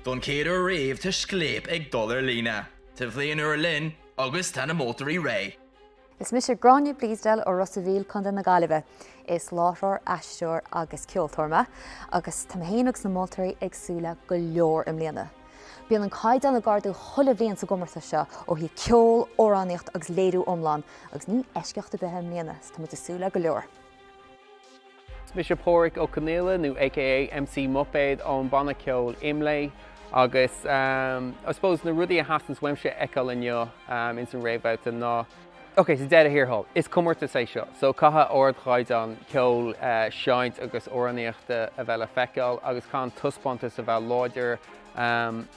Don chéad uair riamh tá Scléip ag dul ar líne. Tá bhliain úr linn agus tá na moltóirí réidh. Is mise Gráinne Bleasdale ó Ros a' Mhíl, Co. na Gaillimhe. Is láithreoir, aisteoir agus ceoltóir mé agus tá mé féin agus na moltóirí ag súil le go leor i mbliana. Bíonn an caighdeán ag ardú chuile bhliain sa gcomórtas seo ó thaobh ceol, amhránaíocht agus léiriú iomlán agus ní eisceacht ar bith é i mbliana so tá muid ag súil le go leor. Is mise Páraic Ó Conaola nó aka MC Muipéad ón banna ceoil IMLÉ agus I suppose na rudaí a theastaíonns uaimse a fheiceáil inniu ins an réamhbhabhta ná, ok sa deireadh thiar thall, is comórtas é seo so caithfidh ardchaighdeán ceoil, seinnt agus amhránaíochta a bheith le feiceáil agus caithfidh an taispeántas a bheith láidir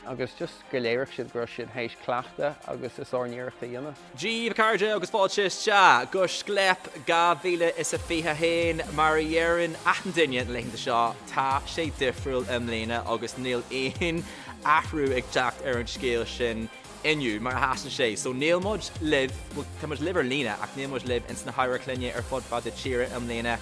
agus just go léireodh siad go raibh siad théis cleachtadh agus a sár-iarracht a dhéanamh. Dia daoibh a chairde agus fáilte isteach go Scléip 2021. Mar a dheireann achan duine na laethanta seo, tá sé difriúil i mbliana agus níl aon athrú ag teacht ar an scéal sin inniu, mar a sheasann sé. So níl muid libh, bhuel tá muid libh ar líne ach níl muid libh ins na hamharclainne ar fud fad na tíre i mbliana.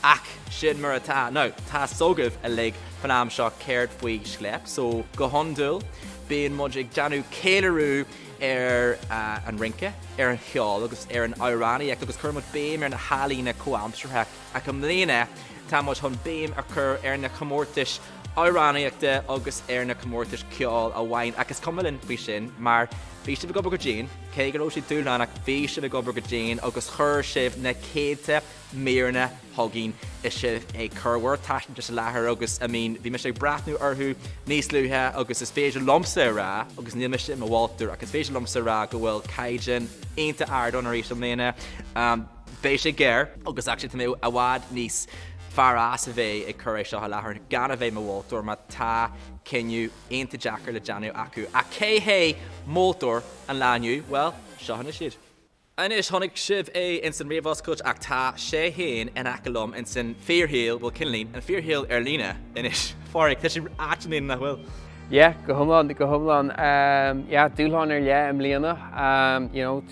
Ach sin mar atá. Now, tá 'fhios agaibh uilig fan am seo céard faoi Scléip, so go hiondúil bíonn muid ag déanamh ceiliúradh ar an rince, ar an cheol agus ar an amhránaíocht agus cuireann muid béim ar na healaíona comhaimseartha ach i mbliana tá muid chun béim a chur ar na comórtais amhránaíochta agus ar na comórtais ceoil amháin ach is cuma linn faoi sin mar bhí sibh ag obair go dian, cé go raibh sé dúshlánach bhí sibh ag obair go dian agus chuir sibh na céadta míreanna chugainn is sibh ag cur bhur dtaispeántais i láthair agus I mean bhí mise ag breathnú orthu níos luaithe agus is féidir liomsa a rá, agus níl mise i mo mholtóir, ach is féidir liomsa a rá go bhfuil caighdeán iontach ard ann arís i mbliana. Beidh sé géar agus actually tá mé i bhfad níos fearr as a bheith ag cur é seo i láthair gan a bheith i mo mholtóir mar tá cinneadh iontach deacair le déanamh acu. Ach cé hé moltóir an lae inniu? Bhuel, seo anois iad. Anois, chonaic sibh é ins an réamhoscailt ach tá sé féin in aice liom ins an fíorshaol, bhuel, cineáilín, an fíorshaol ar líne anois. Phádraig, tá sé ait i mbliana, nach bhfuil? Yeah, go hiomlán, go hiomlán. Yeah, dúshlán ar leith i mbliana. You know,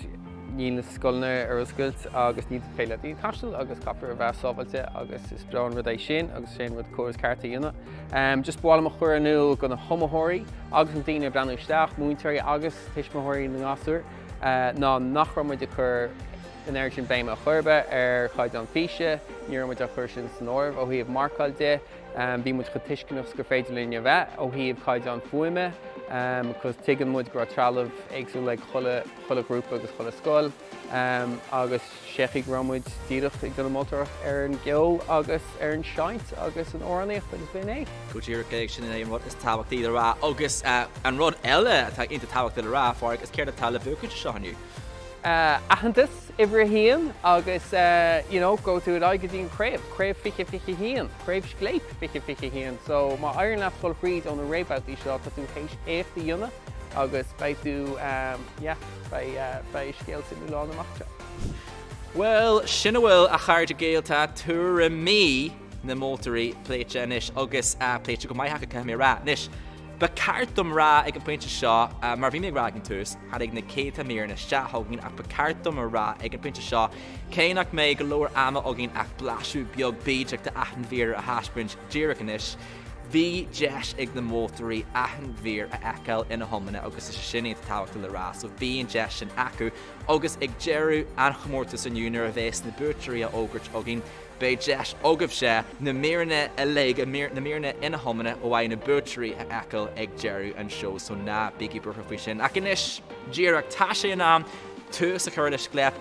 níl na scoileanna ar oscailt agus ní féidir le daoine taisteal agus caithfear a bheith sábháilte agus is breá an rud é sin agus sé an rud cóir is ceart a dhéanamh. Just ba mhaith liom a chur in iúl do na hiomaitheoirí agus na daoine ag breathnú isteach, múinteoirí agus tuismitheoirí na ngasúr, ná nach raibh muid ag cur an oiread sin béime ar chor ar bith ar chaighdeán físe, ní raibh muid á chur sin san áireamh ó thaobh marcáil de. Bhí muid chomh tuisceanach is gur féidir linn a bheith ó thaobh caighdeán fuaime, cos tuigeann muid go raibh trealamh éagsúil ag chuile, chuile ghrúpa agus chuile scoil agus sé chaoi go raibh muid díreach ag déanamh moltóireacht ar an gceol agus ar an seinnt agus an amhránaíocht agus b'in é. Go díreach é, sin é an rud is tábhachtaí le rá. Agus an rud eile atá iontach tábhachtach le rá, a Phádraig, is céard atá le buachaint anseo inniu? Aitheantas uimhir a haon agus you know go tú ar aghaidh go dtí an craobh, craobh 2021, craobh Scléip 2021. So má éiríonn leat dul thríd ó na réamhbhabhtaí seo tá tú théis éacht a dhéanamh agus beidh tú yeah beidh beidh scéal suimiúil ann amach anseo. Bhuel, sin a bhfuil, a chairde Gael, tá tuairimí na moltóirí pléite anois agus pléite go maith acu, caithfidh mé a rá. Anois, ba cheart dom rá ag an bpointe seo, mar bhí mé ag rá ag an tús, tháinig na céadta míreanna isteach chugainn ach ba cheart dom a rá ag an bpointe seo, cé nach mbeidh go leor ama againn ach blaiseadh beag bídeach d'achan mhír a thaispeáint díreach anois, bhí deis ag na moltóirí achan mhír a fheiceáil ina hiomláine agus is é sin iontach tábhachtach le rá, so bhí an deis sin acu agus ag deireadh an chomórtais inniu nuair a bheas na buaiteoirí á fhógairt againn, Beidh deis agaibhse na míreanna uilig, na míreanna ina hiomláine ó aghaidh na buaiteoirí a fheiceáil ag deireadh an seó, so ná bígí buartha faoi sin. Ach anois, díreach, tá sé in am tús a chur le Scléip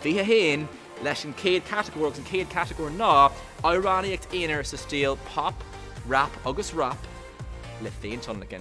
21 leis an chéad chatagóir agus an chéad chatagóir ná amhránaíocht aonair sa stíl pop, rap agus rap le féintionlacan.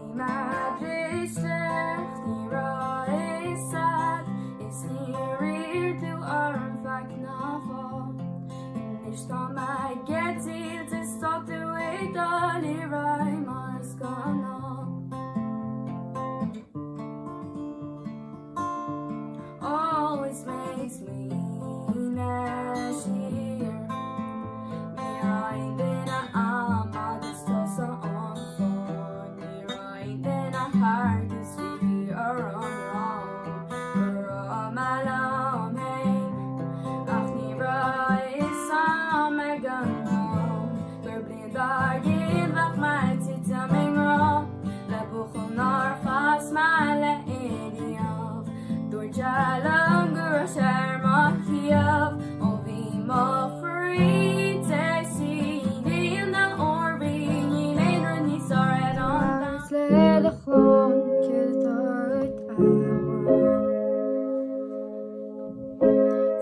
Bhí mé briste ach ní raibh fhios a'd Is níor iarr tú orm faic ná fáth Anois tá mé ag eitilt is tá tú ag dul ar aghaidh mar is. scannal. Always makes me siar. Ní raibh aon duine a'm agus tusa an fáth. Ní raibh aon duine thart is bhí orm rá go raibh mé liom fhéin. Ach ní raibh a fhios a'm ag an am gur bliain dár gcionn bheadh mé ag titim i ngrá le buachaill nár chas mé leis riamh. Dúirt sé liom go raibh sé ar mo thaobh ó bhí mo chroí te sí bliana óir bhí níl aon rud níos fearr ar an domhan. Le do chlann, céard atá ort a rá?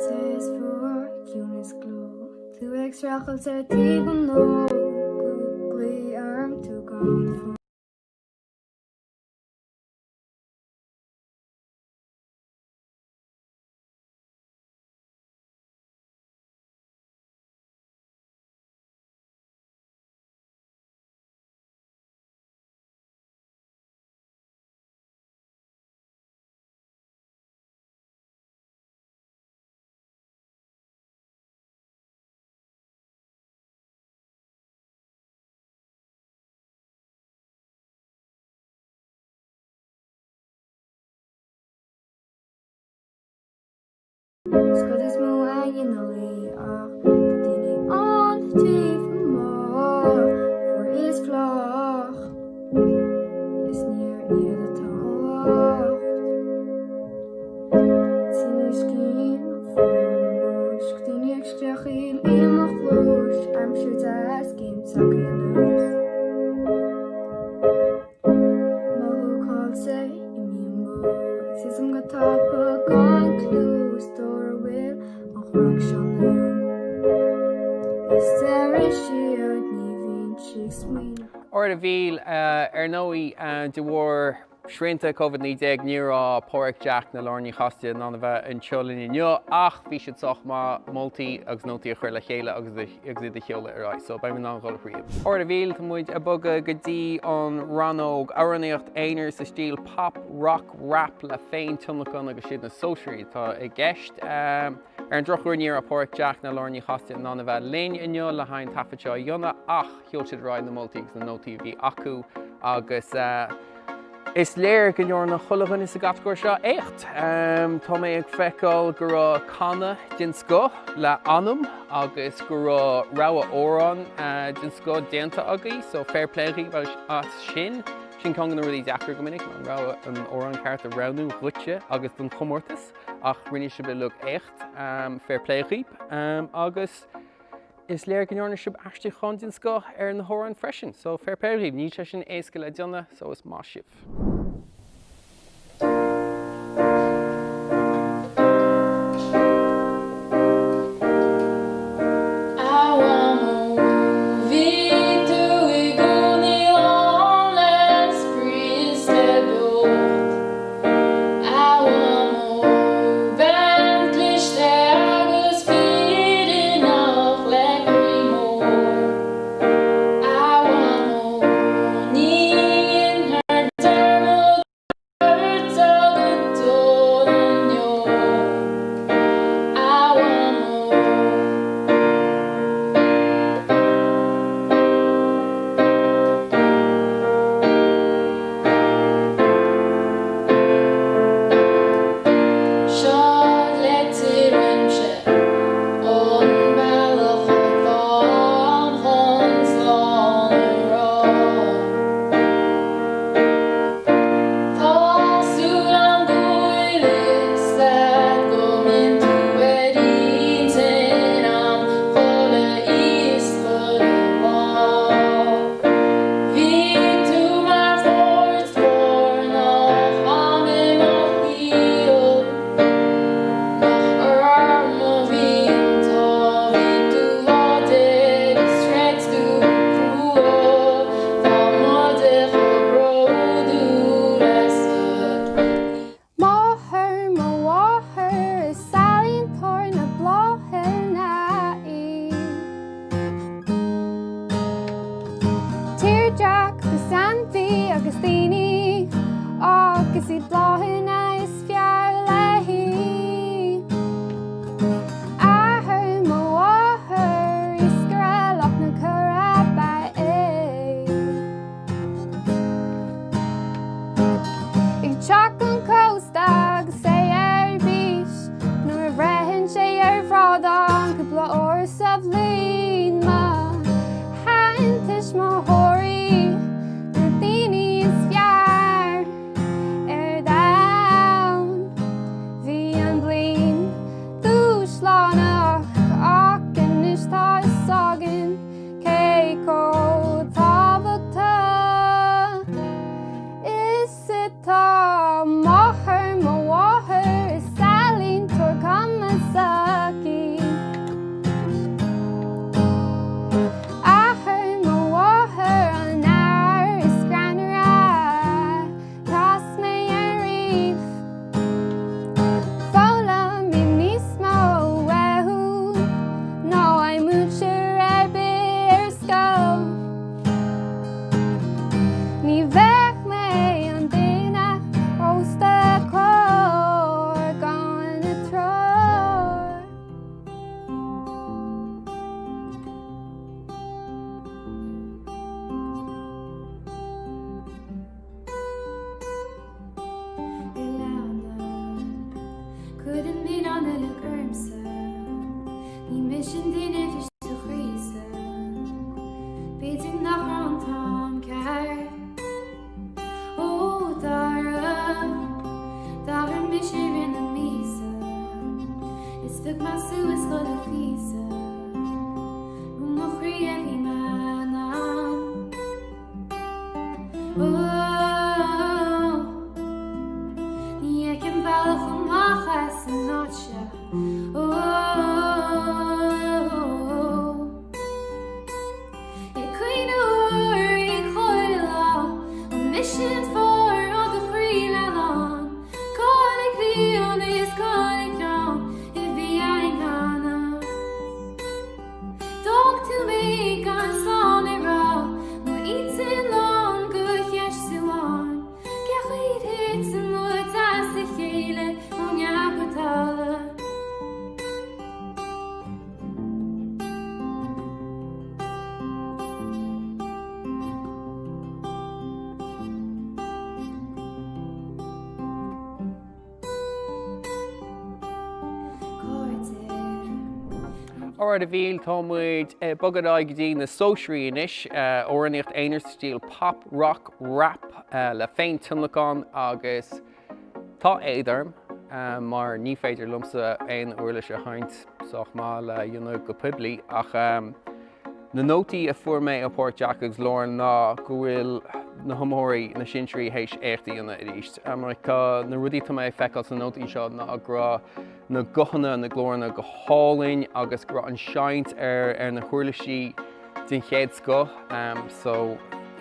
Te is fuar, ciúin is gleo, tú ag streachailt ar tí gnó, glaoch orm tú gan fón. Is cuid is mó againn ina luí ach tá daoine ann taobh amuigh fuar is fliuch is ní ar iad atá an locht. Tinneas cinn, fonn múisc, daoine ag scréachaíl i mo chluais, aimsir deas, céim tagtha anuas. Mothú caillte, imithe amú, ag titim go tapa gan cluas, stór a bhfuil an chraic seo nua. Is deireann siad ní bhíonn sí ag smaoineamh. Alright a Mhíl, ar ndóigh de bharr srianta Covid-19 ní raibh Páraic Jack ná Lauren Ní Chasaide in ann a bheith anseo linn inniu ach bhí siad sách maith moltaí agus nótaí a chur le chéile agus iad a sheoladh ar aghaidh so beidh mé in ann dhul thríob. Alright a Mhíl, tá muid ag bogadh go dtí an rannóg amhránaíocht aonair sa stíl pop, rock, rap le féin-tionlacan agus siad na sóisearaí atá i gceist. Ar an drochuair ní raibh Páraic Jack ná Lauren Ní Chasaide in ann a bheith linn inniu le haghaidh an taifead seo a dhéanamh ach sheol siad ar aghaidh na moltaí agus na nótaí a bhí acu agus is léir go ndearna chuile dhuine sa gcatagóir seo éacht. Tá mé ag feiceáil go raibh canadh den scoth le Anam agus go raibh rogha amhrán den scoth déanta agaibh, so fair play dhaoibh as sin. Sin ceann de na rudaí deacra go minic, an rogha an amhrán ceart a roghnú dhuitse agus don chomórtas, ach rinne sibh uilig éacht, fair play dhaoibh. Agus. Is léir go ndearna sibh aistriúchán den scoth ar na hamhráin freisin, so fair play dhaoibh, níl sé sin éasca le déanamh, so is maith sibh. A Mhamó, bhí tú i gcónaí lán le spraoi is le beocht. A Mhamó, bean cliste agus fírinneach le croí mór. A Mhamó, ní dhéanfar dearmad. Thug mé suas chuile phíosa de mo chroí a bhí mé in ann. Ó, ní fheicim bealach amach as an áit seo. Ó, Ag cuimhneamh orainn chuile lá, an mise an fáth a raibh do chroí leath-lán? Cá le cliabhán is cá le crann a bhí againn cheana? D'fhág tú mé gan slán le rá, m'intinn lán de cheist amháin. Cén chaoi ar thit muid as a chéile ó neamh go talamh? Alright a Mhíl, tá muid ag bogadh ar aghaidh go dtí na sóisearaí anois, amhránaíocht aonair sa stíl pop, rock, rap le féin-tionlacan agus Tá éad orm mar ní féidir liomsa aon uirlis a sheinnt sách maith le dhéanamh go poiblí ach na nótaí a fuair mé ó Phádraic Jack agus Lauren ná go bhfuil na hiomaitheoirí, na sinsearaí théis éacht a dhéanamh arís. Tá na rudaí atá mé ag feiceáil sna nótaí seo ná go raibh na guthanna, na glóranna go hálainn agus go raibh an seinnt ar ar na huirlisí den chéad scoth. So,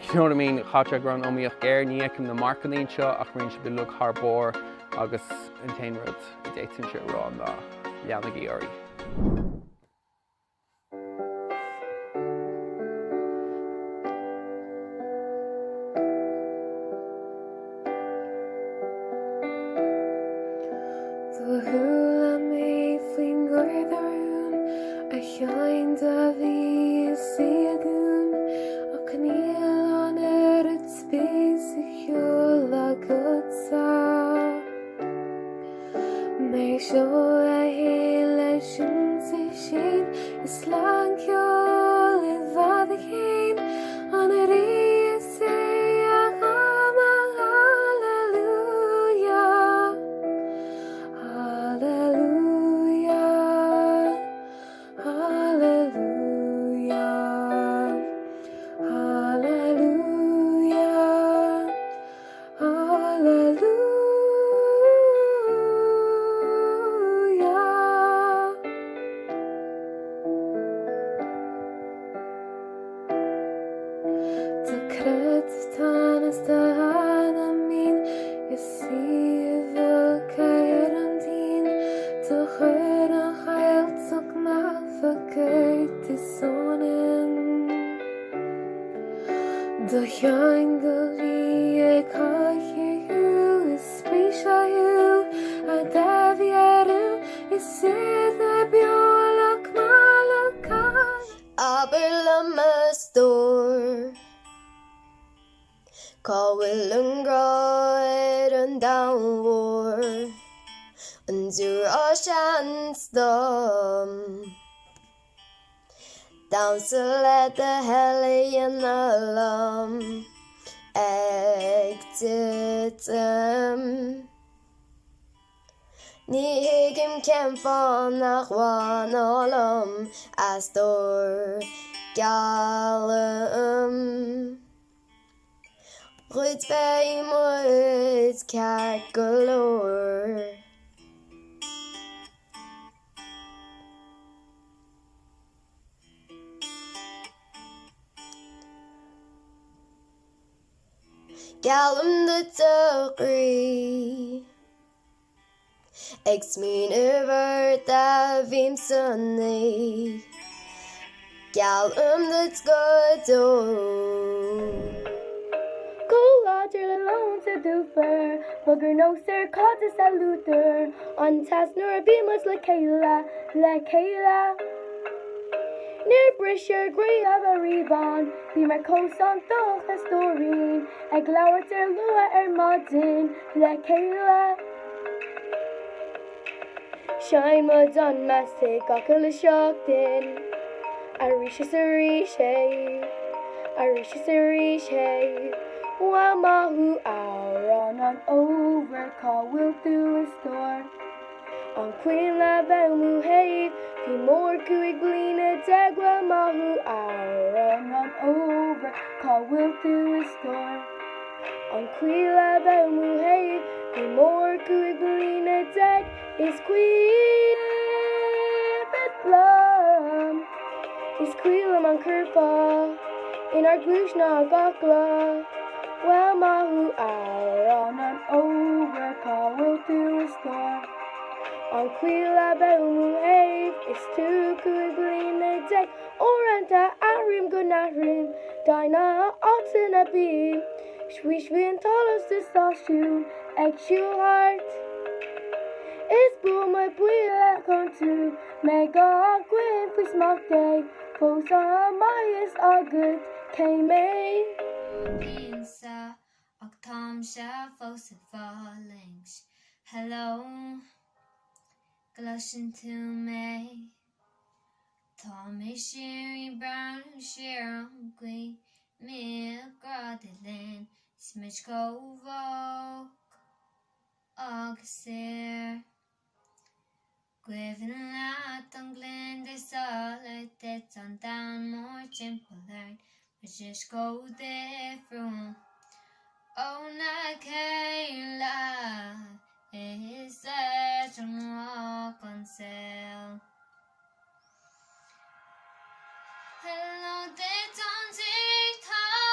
you know what I mean, chaith sé go raibh an iomaíocht géar, ní fheicim na marcanna anseo ach rinne siad uilig thar barr agus an t-aon rud a d'fhéadfainnse a rá ná leanaigí oraibh. Do chuala mé faoin gcor de rún a Sheáin do bhí is í againn ach níl an oiread spéis sa cheol agatsa. Mar seo a chéile sin sa sin is lán ceol i bhfad i gcéin an rí is é a dhama Hallelujah Hallelujah Hallelujah Hallelujah Hallelujah. Do creideamh teann is do anam mín is í i bhfolach ar an díon do chuir an chaillteach meafac ort is ionann. Do cheangal bhí ag cailleadh thú is briseadh thú a d'athbheiriú is iad na beolach malacach. Abair liom a stór, cá bhfuil an grá ar an domhan mhór? An dtabharfá seans dom? Damhsa le do thoil a dhéanamh liom ag titim. Ní thuigim cén fáth nach bhfanfá liom a stór, geallaim dhuit beidh muid ceart go leor. Geallaim duit a chroí. Ag smaoineamh ort a bhím sa ní. Geallaim duit go deo. Chomh láidir le leon sa dúfair, bog ar nós ar cairdeas a luaitear an teas nuair a bhí muid le chéile, le chéile. Níor briseadh ár gcroíthe ariamh ann, bhíomar chomh santach le stóirín, ag labhairt ar luath ar maidin le chéile. Sheinn muid an Mass gach uile seachtain, arís is arís, hey, arís is arís, hey. Bhuel maith thú amhrán an fhómhair, cá bhfuil tú a stór? An cuimhin leat bheith mo thaobh, bhí mór 15 bliana bhuel maith thú amhrán an fhómhair, cá bhfuil tú a stór? An cuimhin leat bheith mo thaobh, bhí mór 15 bliana is cuimhin liom, is cuimhin liom an curfá inár gcluais ná gach lá, bhuel maith thú amhrán an fhómhair, cá bhfuil tú a stór? An cuimhin leat bheith mo thaobh is tú 15 bliana. Uaireanta aithrim go n-aithrim do na háiteanna bím 's bhí an talamh sa stáisiún ag siúl thart Is buail mé buille chun tú mé gach guím faoi smacht Dé fós tá maitheas agat cé mé. Piansa ach táimse fós ag fulaingt Hello gcloiseann tú mé Tá mé síoraí ag breathnú siar an gcaoi a mbíodh grá Dé linn 's muid chomh hóg agus saor. Cuimhin leat an ghluine Dé sular thit an domhan mór timpeall orainn, muid anois chomh difriúil óna chéile is leis an roc an saol. Hello duit ón tigh thall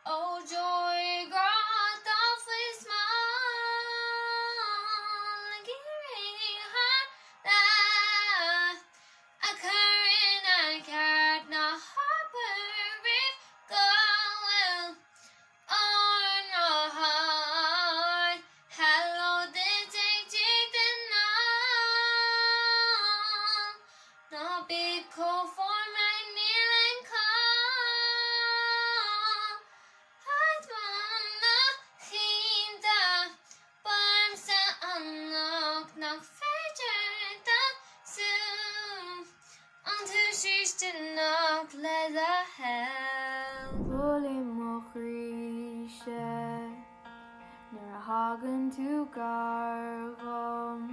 Ó deoraí grá atá faoi smál Ag iarraidh thar lear A chur ina cheart ná habair riamh go bhfuil ár ngrá thart. Hello duit ag tíocht anall. Ná bí chomh fuar mar níl aon chall. Admhaím mo chionta, b'ormsa an locht nach féidir tosú. An tú sísteanach le do thoil? Buaileann mo chroíse nuair a thagann tú gar dhom.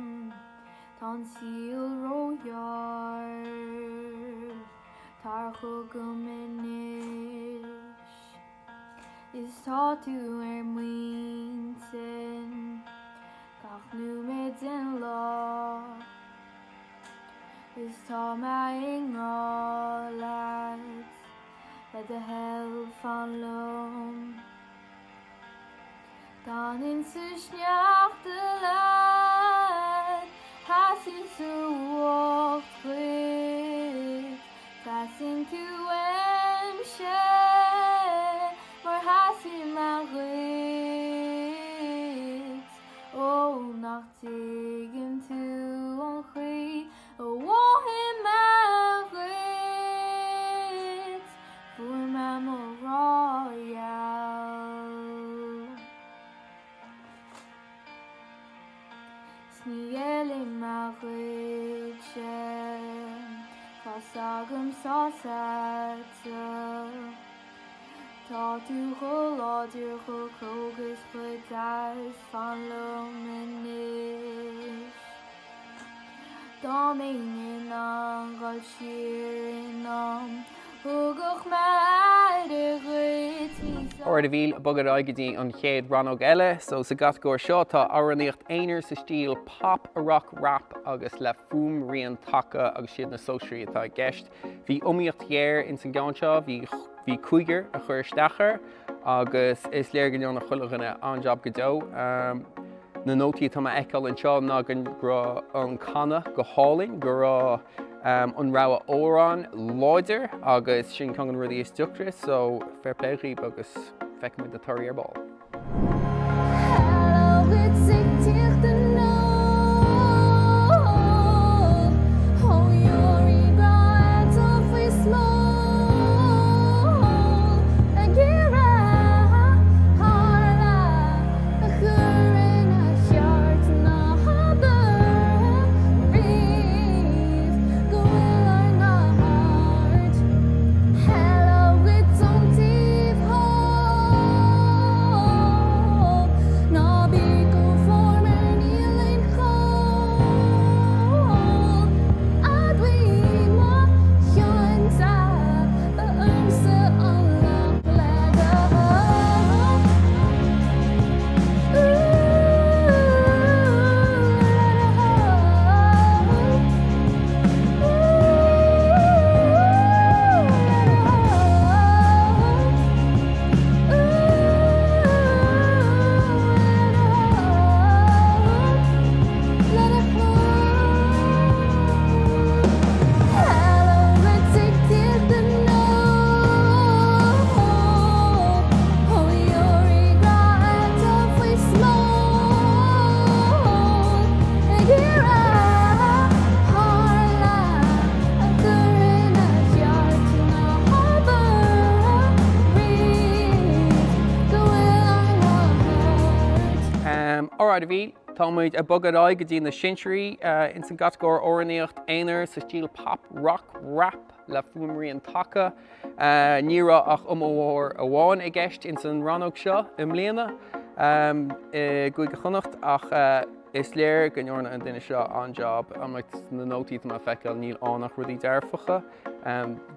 Tá an saol róghearr, tar chugam anois. Is tá tú ar m'intinn gach nóiméad den lá. Is tá mé i ngrá leat, le do thoil fan liom. D'fhanfainn sa sneachta leat, sheasfainn sa bhfuacht dhuit, Teastaíonn tú uaimse mar theastaíonn mé dhuit. Ó nach dtuigeann tú an chaoi a mhothaím mé dhuit, fuair mé mo ghrá gheal. 'S ní ghéillfidh mé dhuitse, tá 's agam sáite. Tá tú chomh láidir, chomh cróga is chomh deas, fan liom anois. Dá mbeinn in ann dhul siar in am, thugadh mé aire dhuit níos. Alright a Mhíl, bog ar aghaidh go dtí an chéad rannóg eile. So sa gcatagóir seo tá amhránaíocht aonair sa stíl pop, rock, rap agus le fuaimrian taca agus siad na sóisirí atá i gceist. Bhí iomaíocht ghéar ins an gceann seo, bhí bhí cúigear a chuir isteach air agus is léir go ndearna chuile dhuine an-jab go deo. Na nótaí atá mé a fheiceáil anseo ná go raibh an canadh go hálainn, go raibh an rogha amhrán láidir agus sin ceann de na rudaí is deacra so fair play dhaoib agus feicfimid na torthaí ar ball. Alright a Mhíl, tá muid ag bogadh ar aghaidh go dtí na sinsearaí ins an gcatagóir amhránaíocht aonair sa stíl pop, rock, rap le fuaimrian taca. Ní raibh ach iomaitheoir amháin i gceist ins an rannóg seo i mbliana i gCúige Chonnacht ach is léir go ndearna an duine seo an-jab. Na nótaí atá mé a feiceáil níl ann ach rudaí dearfacha.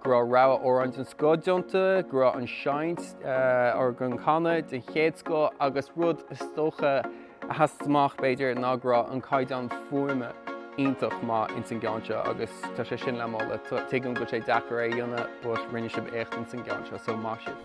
go raibh rogha amhrán den scoth déanta, go raibh an seinnt or an canadh den chéad scoth agus rud is dócha a sheas amach b'fhéidir ná go raibh an caighdeán fuaime iontach maith ins an gceann seo agus tá sé sin le moladh. Tuigim go bhfuil sé deacair é a dhéanamh but rinne sibh éacht ins an gceann seo so maith sibh.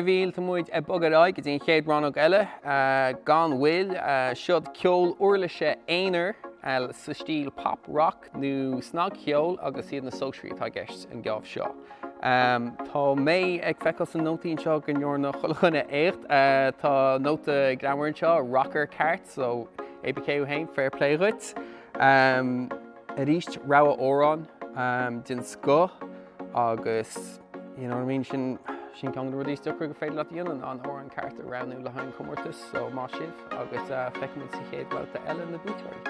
a Mhíchíl, tá muid ag bogadh ar aghaidh go dtí an chéad rannóg eile, gan mhoill. Seod ceol uirlise aonair sa stíl pop, rock nó snagcheol agus iad na sóisirí atá i gceist an geábh seo. Tá mé ag feiceáil sna nótaí anseo go ndearna chuile dhuine éacht. Tá nóta greannmhar anseo, rocker ceart, so ABK thú féin, fair play dhuit. Arís, rogha amhrán den scoth agus you know what I mean, sin sin ceann de na rudaí is deacra gur féidir leat a dhéanamh ná an amhrán ceart a roghnú le haghaidh an comórtas, so maith sibh agus feicfimid sa chéad bhabhta eile na buaiteoirí.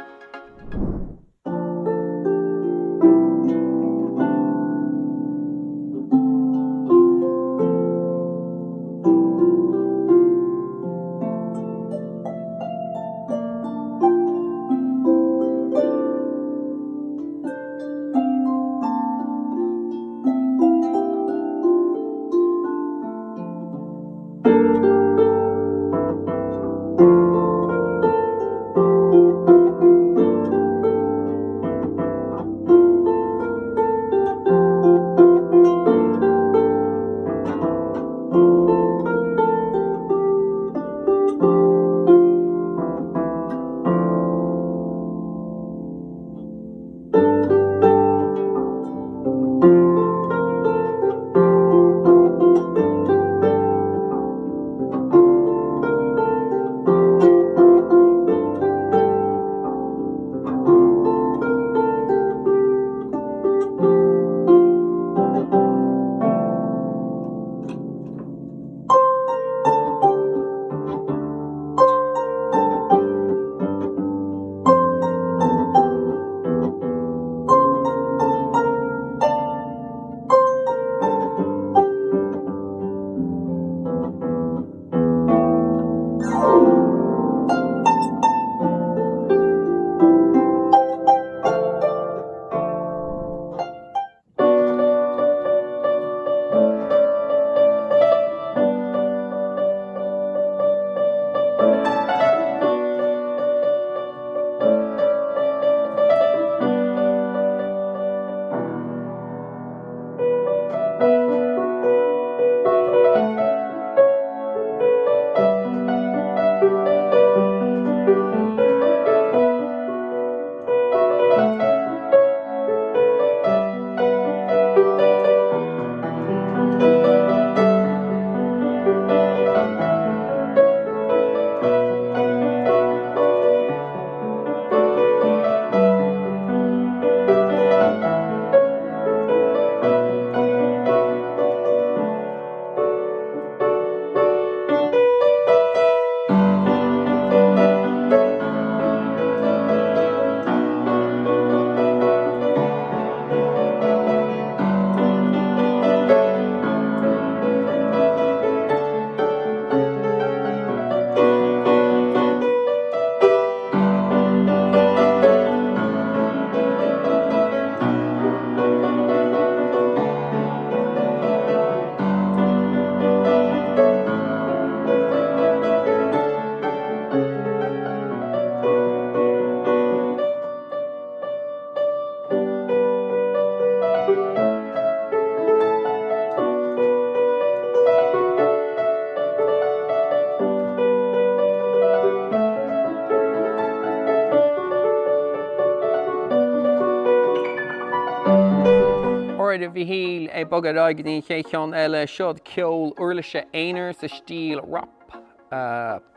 Alright a Mhíchíl, ag bogadh ar aghaidh go dtí an chéad cheann eile, seod ceol uirlise aonair sa stíl rap,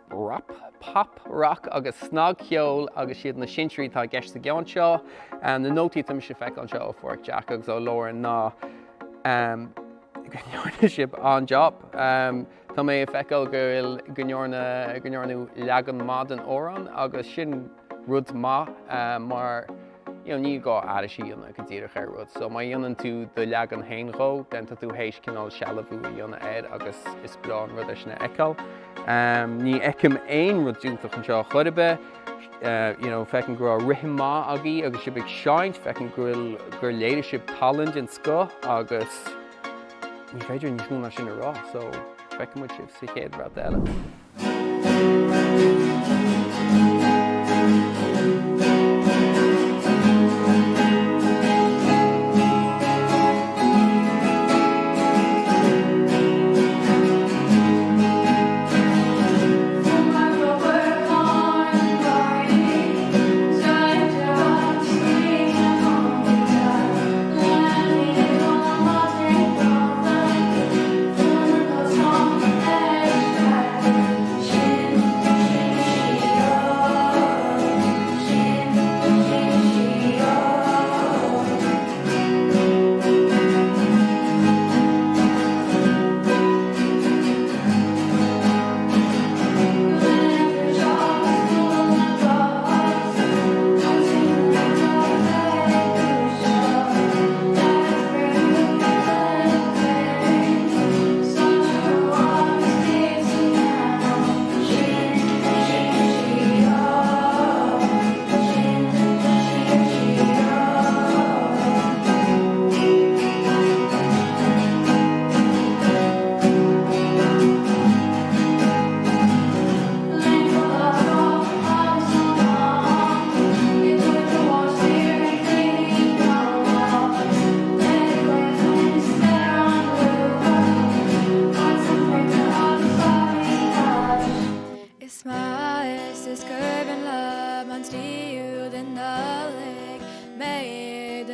rap, pop, rock agus snagcheol agus siad na sinsearaí atá i gceist sa gceann seo. Na nótaí atá mise ag feiceáil anseo ó Phádraic Jack agus ó Lauren ná go ndearna sibh an-job. Tá mé ag feiceáil go bhfuil go ndearna go ndearnadh leagan maith den amhrán agus sin rud maith mar you know, ní gá aithris a dhéanamh go díreach ar rud. So má dhéanann tú do leagan féin dhó, then tá tú théis cineál sealbhú a dhéanamh air agus is breá an rud é sin a fheiceáil. Ní fheicim aon rud diúltach anseo chor ar bith. You know, feicim go raibh rithim maith agaibh agus sibh ag seinnt, feicim go bhfuil gur léirigh sibh tallann den scoth agus ní féidir níos mó ná sin a rá, so feicfidh muid sibh sa chéad bhabhta eile.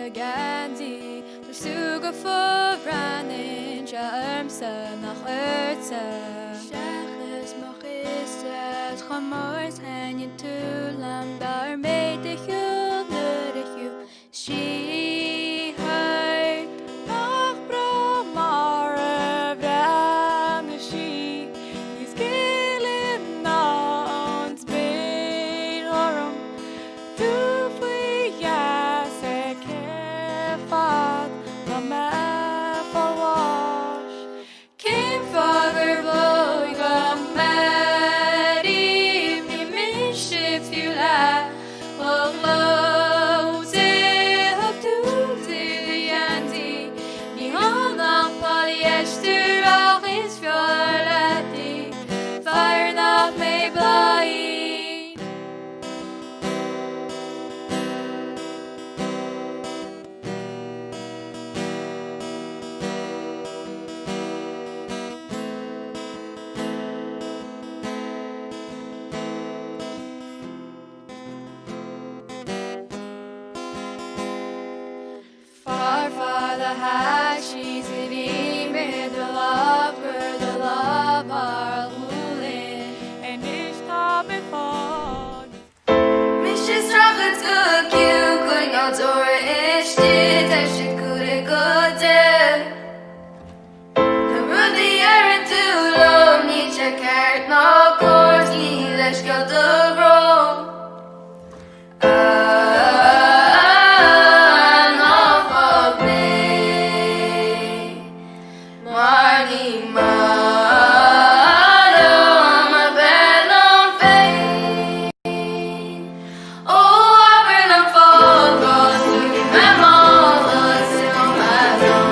do gheansaí Tá go fóill breathnaíonn sé ormsa nach ortsa. Seachas mo chiste chomh mór is thaitníonn tú liom Dar mé de shiúl nuair a shiúil sí thart. Nach breá mar a bhreathnaigh sí níos gile ná an spéir ghorm. Tú faoi gheasa aici fad tá mé ag fáil bháis. Cén fáth gur dóigh go mbeidh ní mise fiú leath chomh gleoite thug tú di do gheansaí ní ann ach polyester ach is fearr leat í fear nach mbeidh bláithín. Fear fada sheas a bhí mé do lámh gur do lámh ar ghualainn. Anois tá mé fág. Mise ag streachailt go ciúin coinneáil deora istigh tá siad cúlaithe go deo. Na rudaí a deireann tú liom níl sé ceart ná cóir 's ní leithscéal do bhrón. Ná fág mé mar ní maith liom a bheith liom féin. Ó abair liom fág is tógfaidh mé mála is imeoidh mé liom.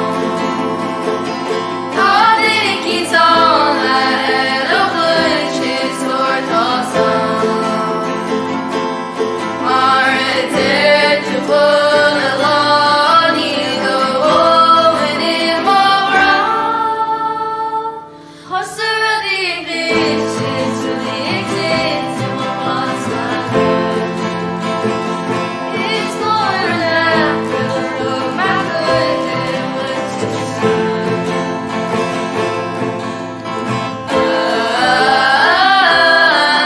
Tá duine eicínt ann a fheileodh dhuit is leor tá san. Mar a deir tú chuile lá níl do dhóthain i mo ghrá. Thosaigh rudaí ag briseadh is rudaí ag titim as a Is mór an eachtra do thug mé cuid de dhuit.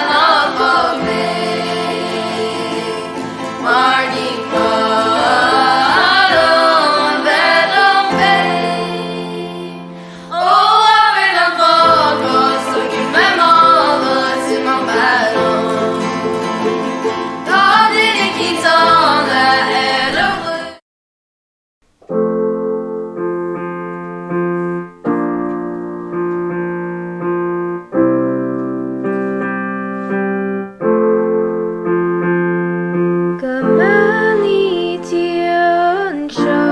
Ná fág mé mar ní maith liom a bheith liom féin. Ó abair liom fág is tógfaidh mé mála is imeoidh mé liom. Tá duine eicínt ann a fheileodh dhuit. Go mbeannaí Dia anseo,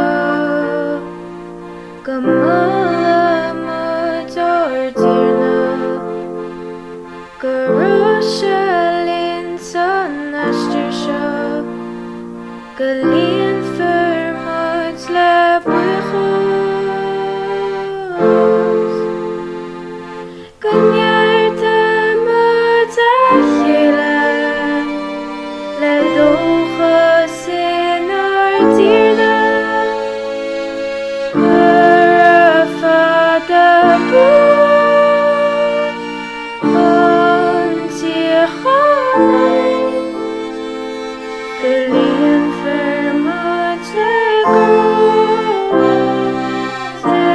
go mola muid ár dTiarna, go raibh sé linn san aistear seo. Go líonfar muid le buíochas, Go neartaí muid a chéile le dóchas inár dTiarna, Gura fada buan an tsíocháin againn. Go líonfar muid le grá Dé.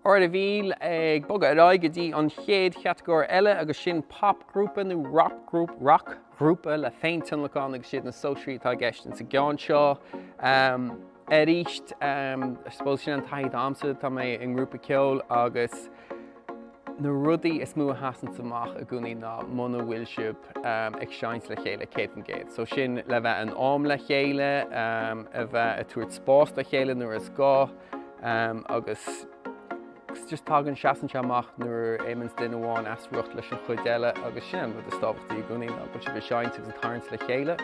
Alright a Mhíl, ag bogadh ar aghaidh go dtí an chéad chatagóir eile agus sin popghrúpa nó roc-ghrúpa le féintionlacan agus siad na sóisirí atá i gceist insa gceann seo. Arís, I suppose sin an taithí atá a'msa, tá mé i ngrúpa ceoil agus Na rudaí is mó a sheasanns amach i gcónaí ná muna bhfuil sibh ag seinnt le chéile 100%. So sin le bheith in am le chéile, a bheith ag tabhairt spás dá chéile nuair is gá agus just tagann, seasann sé amach nuair a imíonns duine amháin as riocht leis an chuid eile agus sin an rud is tábhachtaí i gcónaí ná go bhfuil sibh ag seinnt agus ag tarraingt le chéile.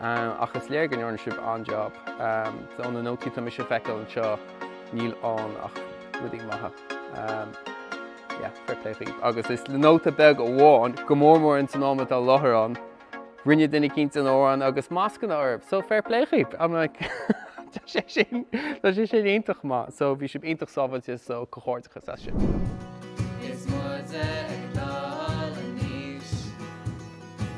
Ach is léir go ndearna sibh an-jab. Ó na nótaí atá mise a feiceáil anseo níl ann ach rudaí maithe. Yeah, fair play dhaoibh. Agus is le nóta beag amháin, go mór mór ins an am atá i láthair ann. Rinne duine eicínt an amhrán agus mascanna orthu, so fair play dhaoibh. I'm like, tá sé sin, tá sé sin iontach maith. So bhí sibh iontach sábháilte so comhghairdeachas as sin. Is muide ag dul in aois.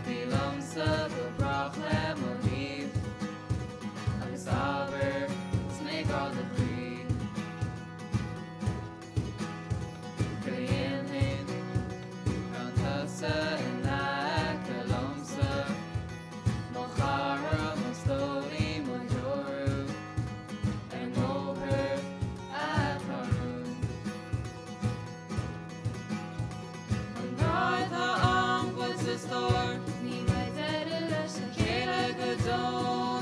Bí liomsa go brách le mo thaobh. Agus abair 's mé grá do chroí. Cad a dhéanfainn gan tusa in aice liomsa? Mo chara, mo stóilín, mo threorú ar an mbóthar atá romhainn. An grá atá a'm dhuit a stór, ní bheidh deireadh leis le chéile go deo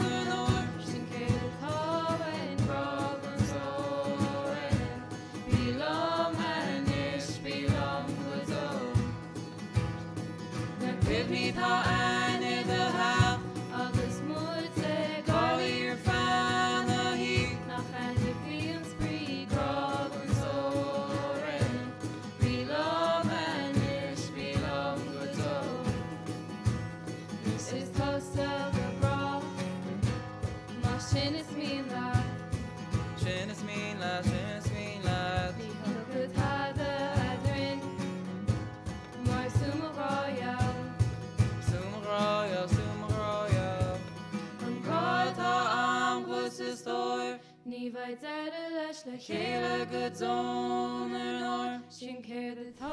na ndeor. Sin céard atá uainn, grá gan teorainn. Bí liom anois, bí liom go deo. Na cuimhní atá a'inn i do theach. Agus muid ag gáirí ar feadh na hoíche. Nach a'inn a bhí an spraoi, grá gan teorainn. Bí liom anois, bí liom go deo. Is tusa go brách, más sin is mian leat. Sin is mian leat, sin is mian leat. Ní thiocfaidh tada eadrainn, mar 's tú mo ghrá gheal. 'S tú mo ghrá gheal, 's tú mo ghrá gheal. An grá atá a'm dhuit a stór. Ní bheidh deireadh leis le chéile go deo na ndeor. Sin céard atá.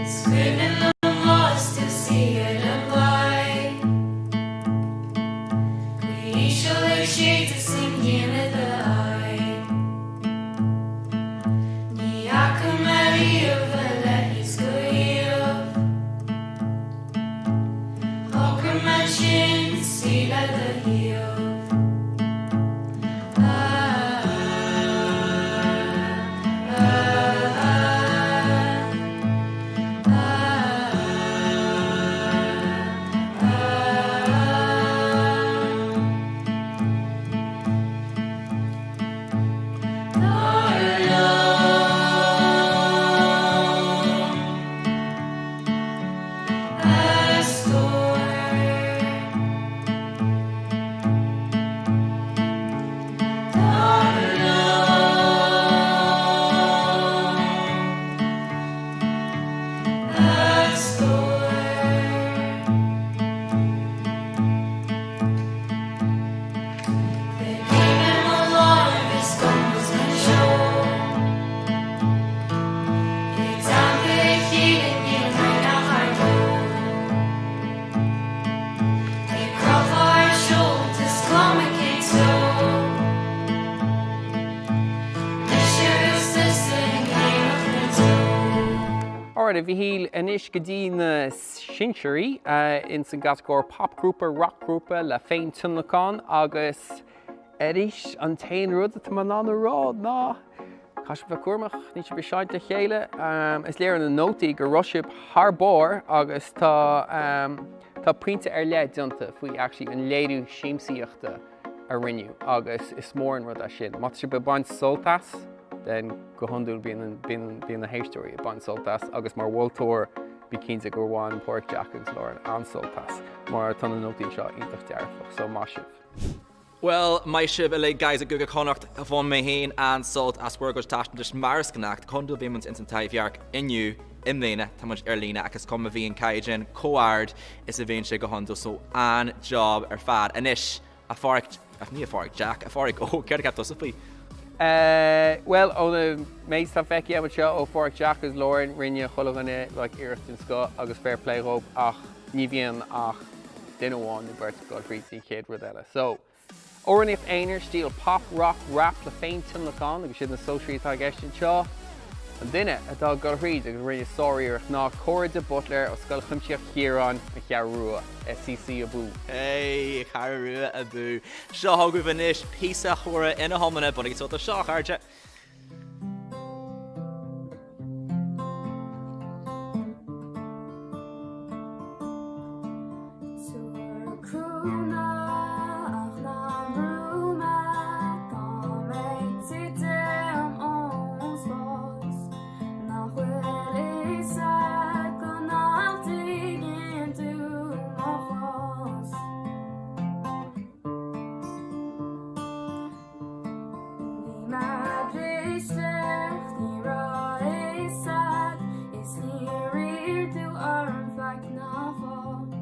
Is cuimhin liom lá is tú suí ar an gclaí. Gaoth íseal ag séideadh is an ghrian i d'aghaidh. Ní fhaca mé riamh a leithéid go riamh. Shocraigh mé ansin suí le do thaobh. Alright, a Mhichíl, anois go dtí na sinsearaí ins an gcatagóir popghrúpa, rockghrúpa le féin-tionlacan agus arís an t-aon rud atá mé in ann a rá ná. Caithfidh sibh bheith cúramach, níl sibh ag seinnt le chéile. Is léir ó na nótaí go raibh sibh thar barr agus tá tá pointe ar leith déanta faoi actually an léiriú siamsaíochta a rinneadh agus is mór an rud é sin. Má tá sibh ag baint sult as, then go hiondúil bíonn bíonn bíonn na héisteoirí ag baint sult as agus mar mholtóir bí cinnte gur bhain Pádraic Jack agus Lauren an-sult as mar tá na nótaí anseo iontach dearfach, so maith sibh. Bhuel, maith sibh uilig guys i gCúige Chonnacht, bhain mé féin an-sult as bhur gcuid taispeántais mar is gnách, go hiondúil bíonn muid ins an Taibhdhearc inniu, i mbliana tá muid ar líne ach is cuma bhí an caighdeán chomh ard is a bhíonn sé go hiondúil so an-job ar fad. Anois, a Pháraic, ní a Pháraic Jack, a Pháraic Óg, céard a cheap tusa faoi? Bhuel, ón méid atá feicthe agam anseo ó Pháraic Jack agus Lauren, rinne chuile dhuine like iarracht den scoth agus fair play dhóibh ach ní bhíonn ach duine amháin nó beirt ag dul thríd an chéad rud eile. So, amhránaíocht aonair, stíl pop, rock, rap le féin-tionlacan agus siad na sóisirí atá i gceist anseo. An duine atá ag dul thríd agus a rinne sár-iarracht ná Córa de Buitléir ó Scoil Chuimsitheach Chiaráin, An Cheathrú Rua, SCC abú! Hey, Ceathrú Rua abú! Seo chugaibh anois píosa Chóra ina hiomláine, bainigí sult as seo, a chairde! Bhí mé briste ach ní raibh fhios a'd Is níor iarr tú orm faic ná fáth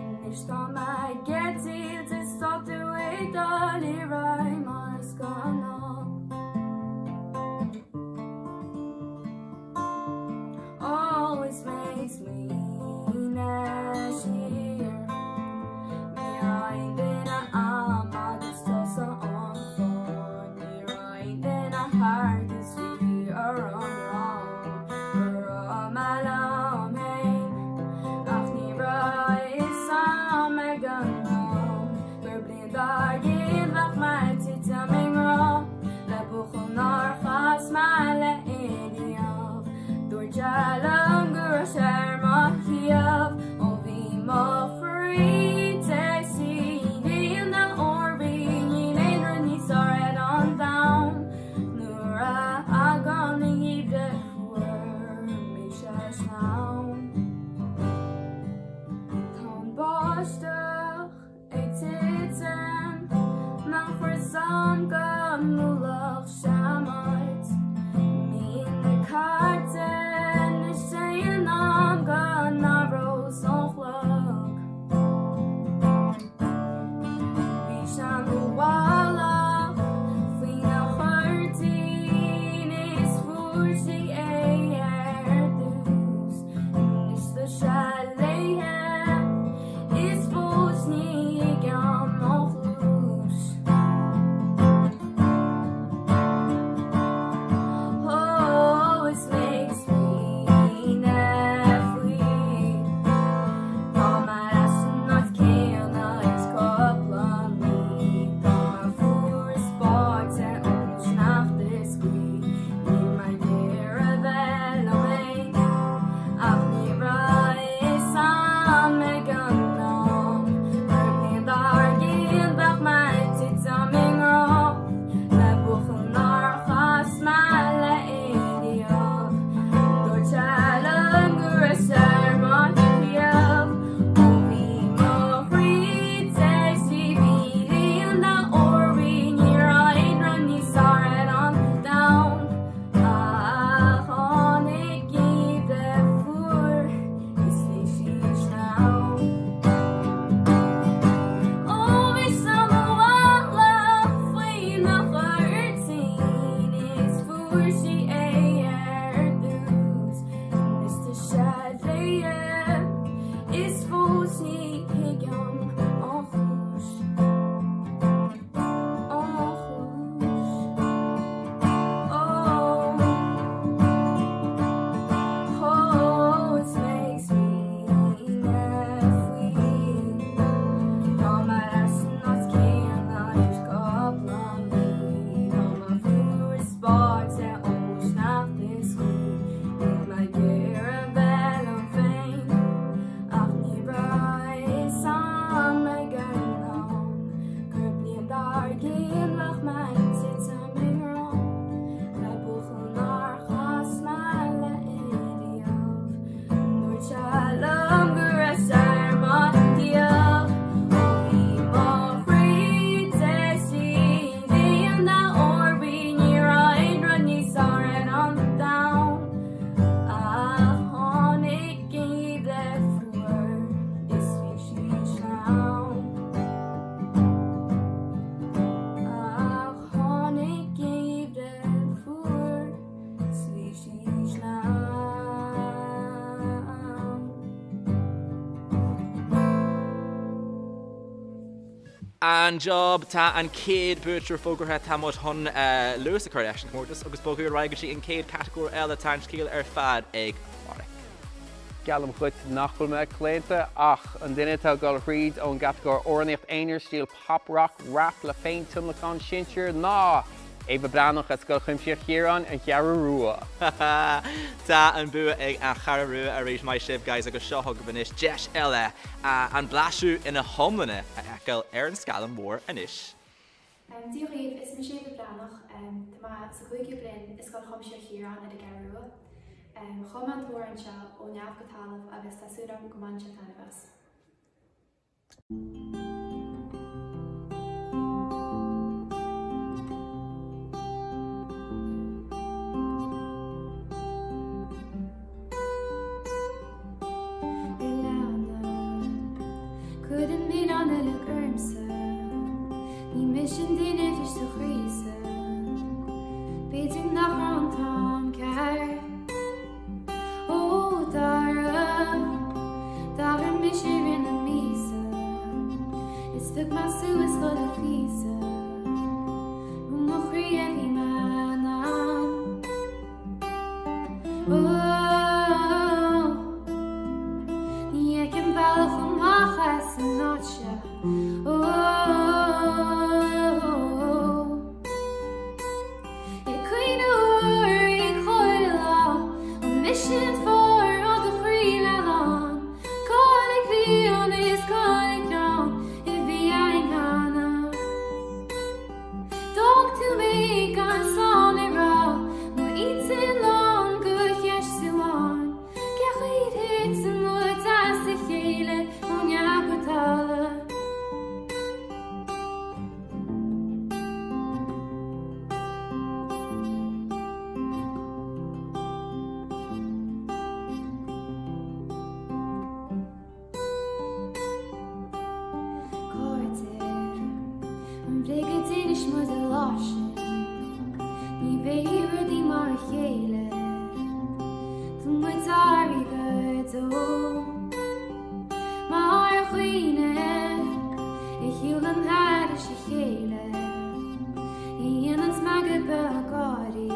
Anois tá mé ag eitilt is tá tú ag dul ar aghaidh mar is gnáth Always makes me siar Ní raibh aon duine a'm agus tusa an fáth Ní raibh aon duine thart is bhí orm rá Go raibh mé liom fhéin Ach ní raibh fhios a'm ag an am Gur bliain dár gcionn bheadh mé ag titim i ngrá Le buachaill nár chas mé le inniu Dúirt sé liom go raibh sé ar mo thaobh Ó bhí mo chroí te sí ina órbí Níl aon rud níos fearr ar an domhan Nuair a thagann an geimhreadh fuar mise sleamhain Tá an báisteach Ag titim nach raibh 'fhios a'm go mbuailfeadh sé muid. Mbíonn na cairde anois in am go. An-job! Tá an chéad buaiteoir fógartha, tá muid chun luas a chur leis an chomórtas agus bogadh ar aghaidh go dtí an chéad catagóir eile. Tá an scéal ar fad ag Páraic. Geallaim dhuit nach bhfuil mé claonta, ach an duine atá ag dul thríd ón gcatagóir Amhránaíocht Aonair, stíl Pop Rock Rap le Féintionlacan Sinsir ná Éabha Breathnach as Scoil Chuimsitheach Chiaráin, An Cheathrú Rua. Tá an bua ag An Cheathrú Rua arís, maith sibh guys agus seo chugaibh anois deis eile an blaiseadh ina hiomláine a fheiceáil ar an scáileán mór anois. Dia dhaoibh, is mise Éabha Breathnach, tá mé sa chúigiú bliain i Scoil Chuimsitheach Chiaráin ar an gCeathrú Rua. Chum mé an t-amhrán seo ó neamh go talamh agus tá súil agam go mbaineann sibh taitneamh as. Cuir an milleán uilig ormsa Ní mise an duine a bhris do chroísa B'fhéidir nach raibh an t-am ceart Ó Dara, d'athraigh mise i rith na míosa Is phioc mé suas chuile phíosa Ó mo chroí a bhí mé in ann Ó, ní fheicim bealach amach as an áit seo Ó, Ag cuimhniú orainn chuile lá, an mise an fáth a raibh do chroí leath-lán? Cá bhfuil líon is cá bhfuil greann a bhí againn cheana? D'fhág tú mé gan slán le rá, mo intinn lán de cheist amháin. Cén chaoi ar thit muid as a chéile ó neamh go talamh? Cairde, an bhréag a d'inis muid an lá sin, ní bheidh rudaí mar a chéile, tá muid athraithe go deo. Mar dhaoine a shiúlann thairis a chéile, a dhéanann smeagadh beag gáirí,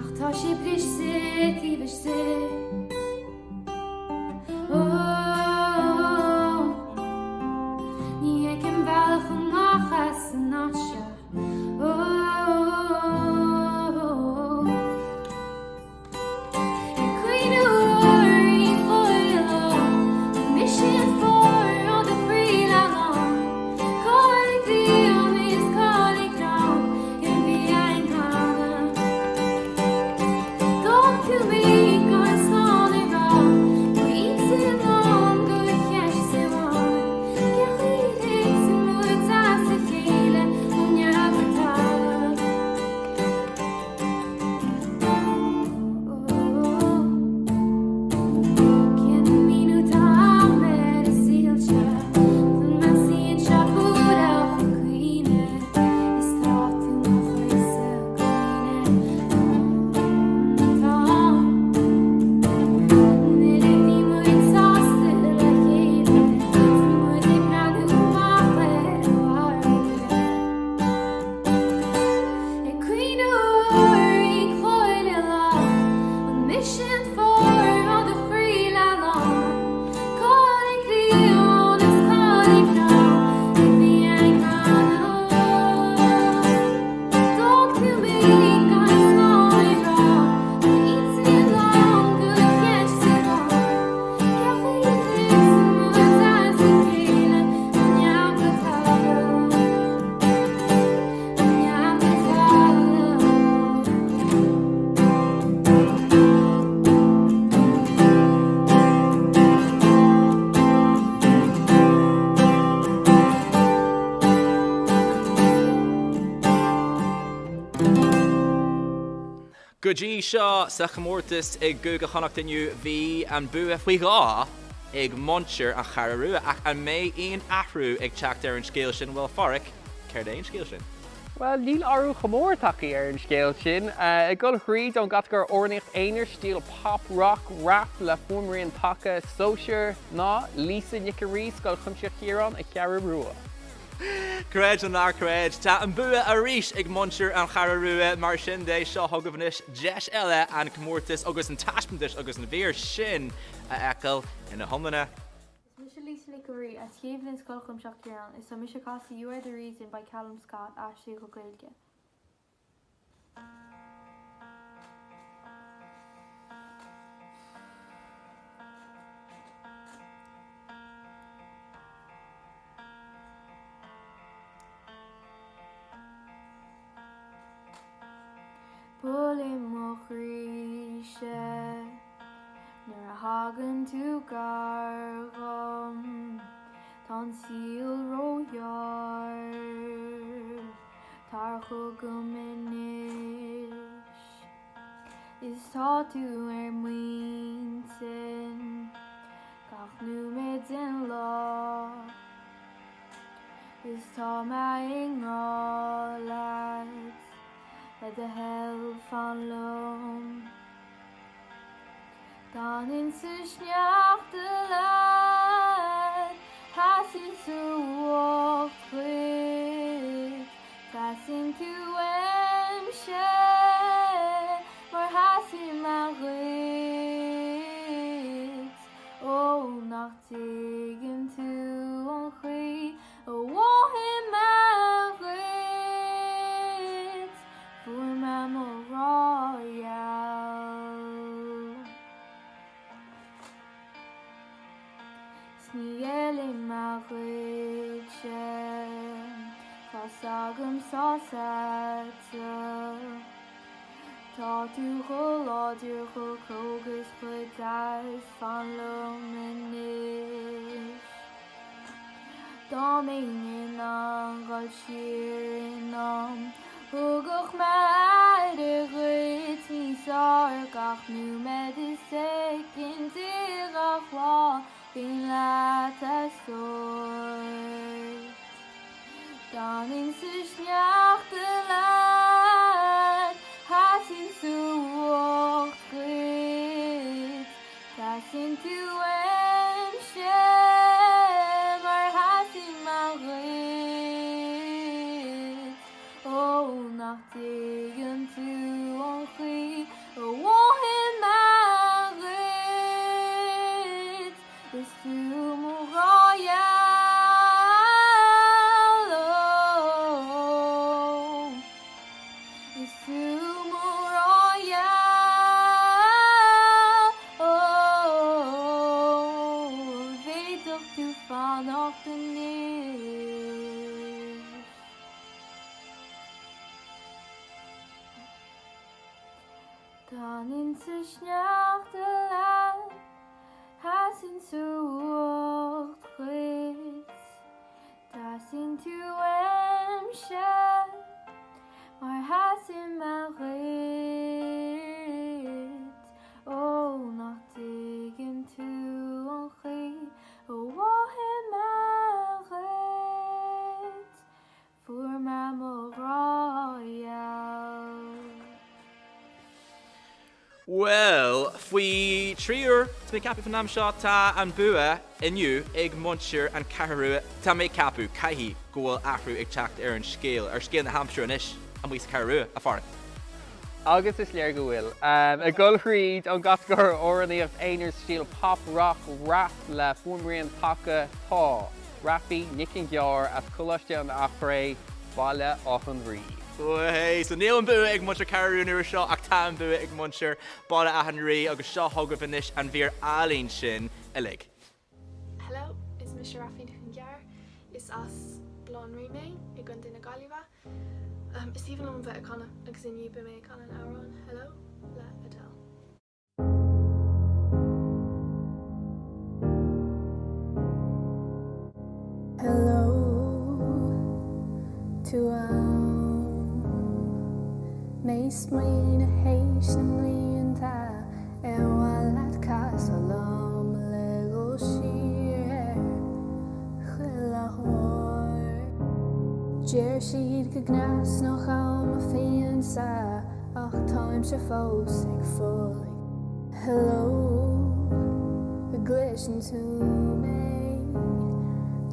ach tá sé briste taobh istigh. Ó, ní fheicim bealach amach as an áit seo. Ó, Ag cuimhniú orainn chuile lá, an mise an fáth a raibh do chroí leath-lán? Cá bhfuil líon is cá bhfuil greann a bhí againn cheana? D'fhág tú mé gan slán le rá, mo intinn lán de cheist amháin. Cén chaoi ar thit muid as a chéile ó neamh go talamh? Cén míniú atá agam ar an saol seo? Tá mé suí anseo buartha chun cuimhne Is tá tú mo chur-sa cuimhne an t-am Nuair a bhí muid sásta le chéile Is muid ag breathnú amach ar an bhfarraige Ag cuimhniú orainn chuile lá, an mise an fáth a raibh do chroí leath-lán? Cá bhfuil líon is cá bhfuil greann a bhí againn cheana? D'fhág tú mé gan slán le rá, mo intinn lán de cheist amháin. Cén chaoi ar thit muid as a chéile ó neamh go talamh? Go dtí seo sa chomórtas i gCúige Chonnacht inniu bhí an bua faoi dhó ag muintir an Cheathrú Rua ach an mbeidh aon athrú ag teacht ar an scéal sin? Bhuel, a Pháraic, céard é an scéal sin? Bhuel, níl athrú chomh mór tagtha ar an scéal sin. Ag dul thríd ón gcatagóir Amhránaíocht Aonair, stíl pop, rock, rap le fuaimrian taca sóisir ná Lisa Nic a' Rí, Scoil Chuimsitheach Chiaráin, An Cheathrú Rua. Creid nó ná creid, tá an bua arís ag muintir an Cheathrú Rua. Mar sin de, seo chugaibh anois deis eile an comórtas agus an taispeántas agus an mhír sin a fheiceáil ina hiomláine. Is mise Lisa Nic an Rí as chéad bhliain Scoil Chuimsitheach Chiaráin is tá mise ag casadh You Are The Reason by Calum Scott aistrithe go Gaeilge. Buaileann mo chroíse nuair a thagann tú gar dhom, tá an saol róghearr. Tar chugam anois is tá tú ar m'intinn gach nóiméad den lá is tá mé i ngrá leat le do thoil fan liom. D'fhanfainn sa sneachta leat, sheasfainn sa bhfuacht dhuit, Teastaíonn tú uaimse mar theastaíonn mé dhuit, Ó nach dtuigeann tú an chaoi a mhothaím mé dhuit. Fuair mé mo ghrá gheal. 'S ní ghéillfidh mé dhuitse. Tá's agam 's tá's a'dsa. Tá tú chomh láidir, chomh cróga is chomh deas, fan liom anois. Dá mbeinn in ann dhul siar in am, Thugadh mé aire dhuit níos fearr Gach nóiméad is soicind de gach lá Bheinn leat a stór. D'fhanfainn sa sneachta leat, Sheasfainn sa bhfuacht dhuit. Teastaíonn tú uaimse mar theastaíonn mé dhuit. Ó nach dtuigeann tú an chaoi a mhothaím mé dhuit. Is tú mo ghrá gheal, ó. Is tú mo ghrá gheal, ó, bhféadfadh tú fanacht anois. D'fhanfainn sa sneachta leat, sheasfainn sa bhfuacht dhuit. Teastaíonn tú uaimse mar theastaíonn mé dhuit. Ó nach dtuigeann tú an chaoi a mhothaím mé dhuit. Fuair mé mo ghrá gheal. Bhuel, faoi thriúr, tá mé ag ceapadh faoin am seo, tá an bua inniu ag muintir an Cheathrú Rua. Tá mé ag ceapadh, caithfidh, go bhfuil athrú ag teacht ar an scéal, ar scéal na haimsire anois amuigh sa Cheathrú Rua, a Phádraig. Agus is léir go bhfuil. Ag dul thríd an gcatagóir amhránaíocht aonair stíl pop, rock, rap le fuaimrian taca, tá Raifí Nic an Ghearr as Coláiste an Eachréidh, Baile Átha an Rí. Hey, so níl an bua ag muintir Ceathrú Rua an uair seo ach tá an bua ag muintir Baile Átha an Rí agus seo chugaibh anois an mhír álainn sin uilig. Hello, is mise Raifí Nic an Ghearr. Is as Baile Átha an Rí mé i gContae na Gaillimhe. Is aoibhinn liom bheith ag canadh agus inniu beidh mé ag canadh an amhrán Hello le Adele. Hello tú ann Mé ag smaoineamh théis na mblianta Ar mhaith leat casadh liom le dhul siar ar chuile uair Deir siad go gcneasnódh am mo phiansa Ach táimse fós ag fulaingt. Hello, an gcloiseann tú mé?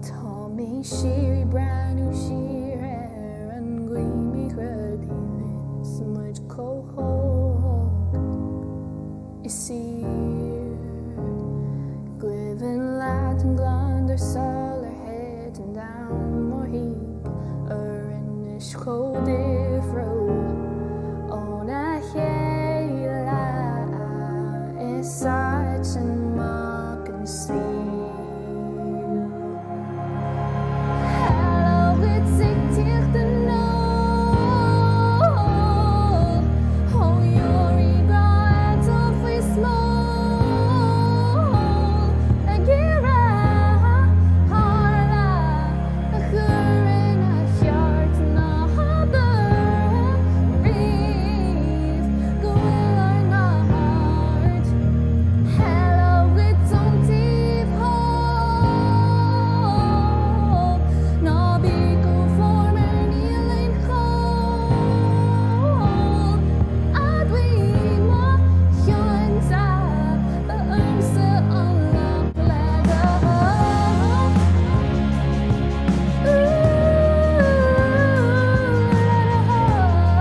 Tá mé. síoraí breathnú siar ar an gcaoi mbíodh rudaí linn 's muid chomh hóg is saor. Cuimhin leat an gliondar sular thit an domhan mórthimpeall orainn anois chomh difriúil óna chéile is ait an mac an saol. Hello dhuit ag tíocht anall Ó dheoraí grá atá faoi smól Ag iarraidh a tharla a chur ina cheart Ná habair riamh go bhfuil ár n-aird Hello dhuit ón taobh thall Ná bí chomh fuar mar níl aon chall Admhaím mo chionta Ba ormsa an locht le do thoil Ooh le do thoil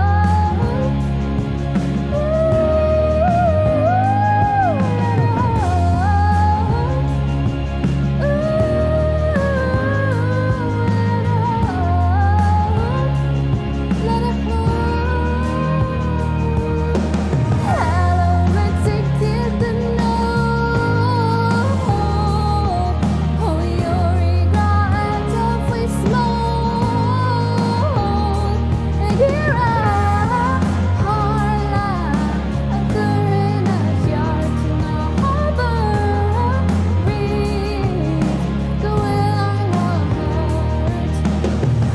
A chur ina cheart ná habair riamh go bhfuil ár n-aird.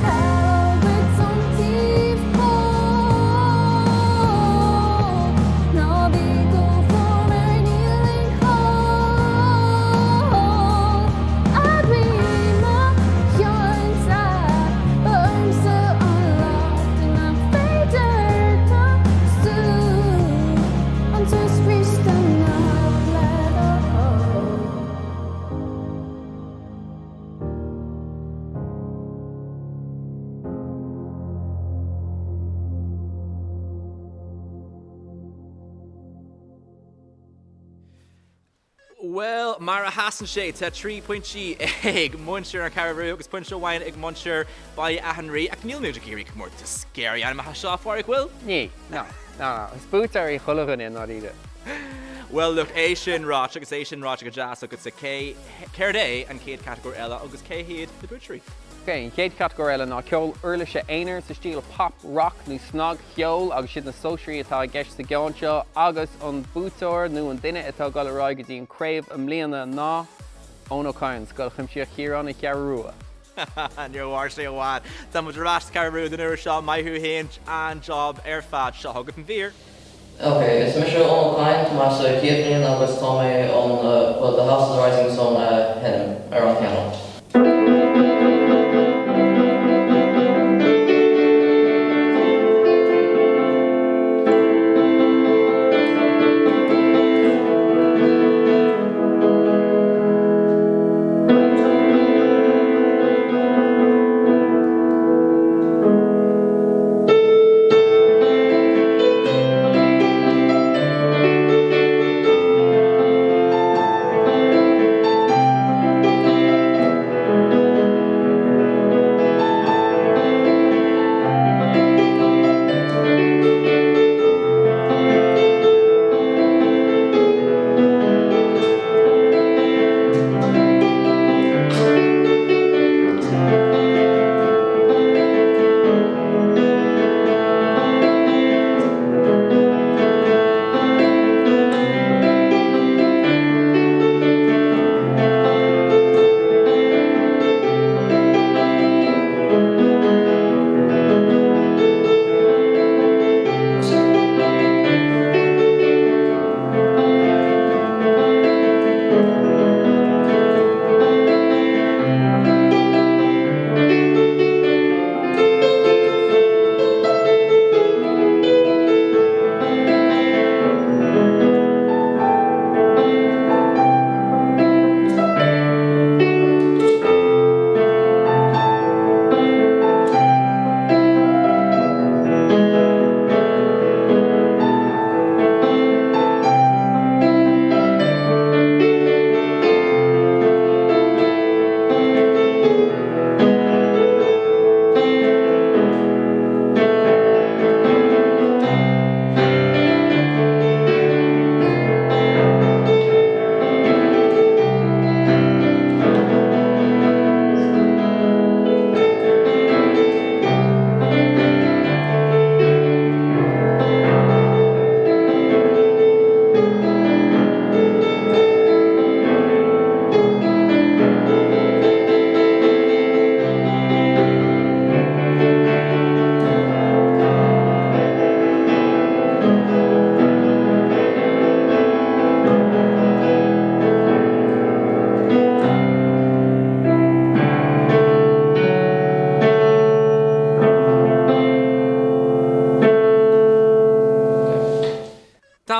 Hello dhuit ón taobh thall Ná bí chomh fuar mar níl aon chall Admhaím mo chionta Ba ormsa an locht nach féidir tosú an turas arís anocht le do thoil. Bhuel, mar a sheasann sé, tá 3 pointí ag muintir an Cheathrú Rua agus pointe amháin ag muintir Baile Átha an Rí. Ach níl muid ag iarraidh comórtas géar a dhéanamh as seo, a Phádraig, bhfuil? Ní, no, no, no. Is buaiteoirí chuile dhuine i ndáiríre. Bhuel, look, é sin ráite agus é sin ráite go deas agatsa, cé, céard é an chéad chatagóir eile agus cé hiad na buaiteoirí? Ok, an chéad chatagóir eile ná ceol uirlise aonair sa stíl pop, rock nó snag. cheol agus siad na sóisearaí atá i gceist sa gceann seo agus an buaiteoir nó an duine atá ag dul ar aghaidh go dtí an craobh i mbliana ná Eoin Ó Cadhain, Scoil Chuimsitheach Chiaráin, An Cheathrú Rua. Níor mhair sé i bhfad. Tá muid ar ais sa Cheathrú Rua don uair seo. Maith thú féin, an-job ar fad. Seo chugat an mhír. Ok, is mise Eoin Ó Cadhain, tá mé sa chéad bhliain agus tá mé chun, bhuel, The House of the Rising Sun a sheinm ar an pianó.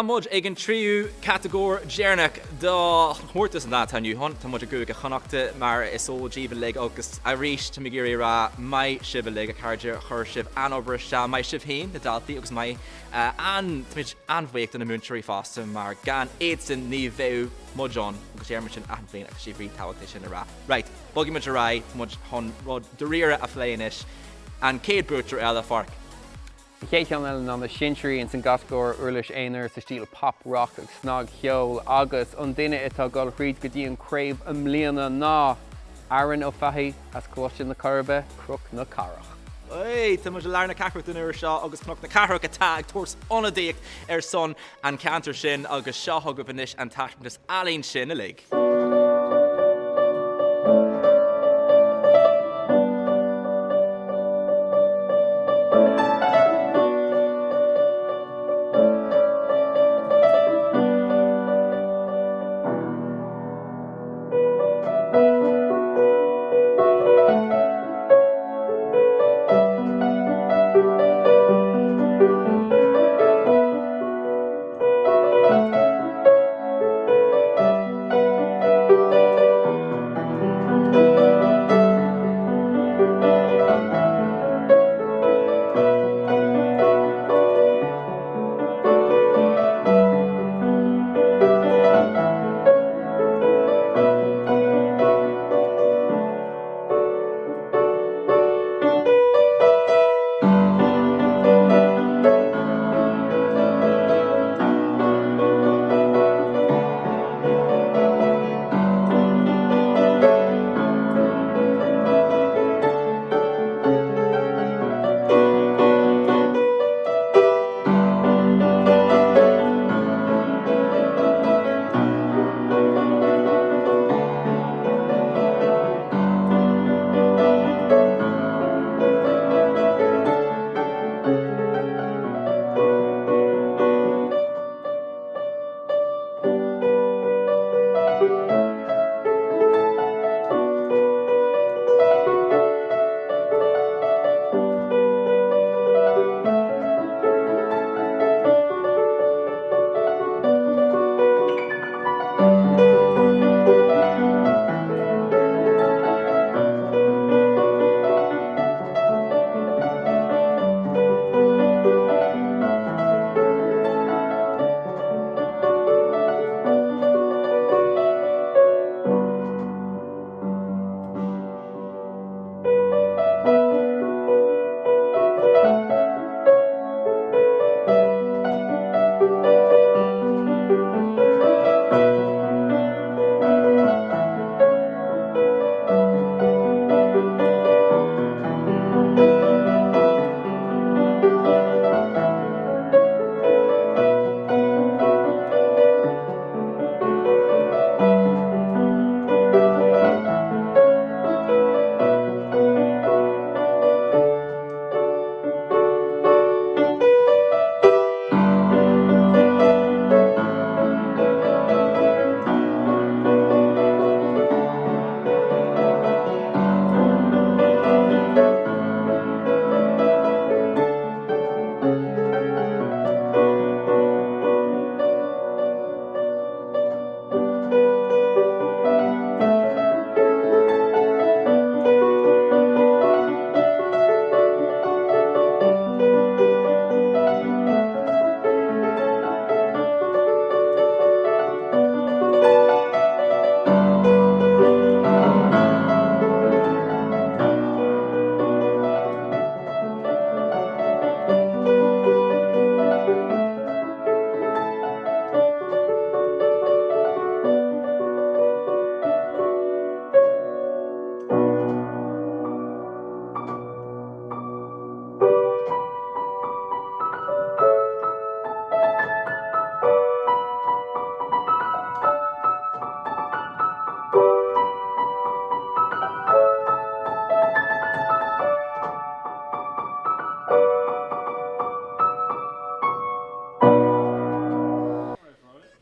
muid ag an tríú catagóir deireanach do chomórtas an lá atá inniu ann. Tá muid i gCúige Chonnachta mar is eol daoibh uilig agus arís tá mé ag iarraidh a rá maith sibh uilig a chairde, chuir sibh an-obair isteach, maith sibh féin, na daltaí agus maith an, táimid an-bhuíoch do na múinteoirí fosta mar gan iadsan ní bheadh muid ann agus deir muid sin achan bhliain ach tá sé rí-tábhachtach é sin a rá. Right, bogfaidh muid ar aghaidh, tá muid chun rud dáiríre a phlé anois, an chéad buaiteoir eile, Phádraic. An chéad cheann eile ná na sinsearaí ins an gcatagóir uirlis aonair sa stíl pop, rock agus snagcheol agus an duine atá ag dul thríd go dtí an craobh i mbliana ná Aaron Ó Fathaigh as Coláiste na Coiribe, Cnoc na Cathrach. Hey, tá muid i lár na cathrach don uair seo agus Cnoc na Cathrach atá ag tabhairt ionadaíocht ar son an ceantar sin agus seo chugaibh anois an taispeántas ealaín sin uilig.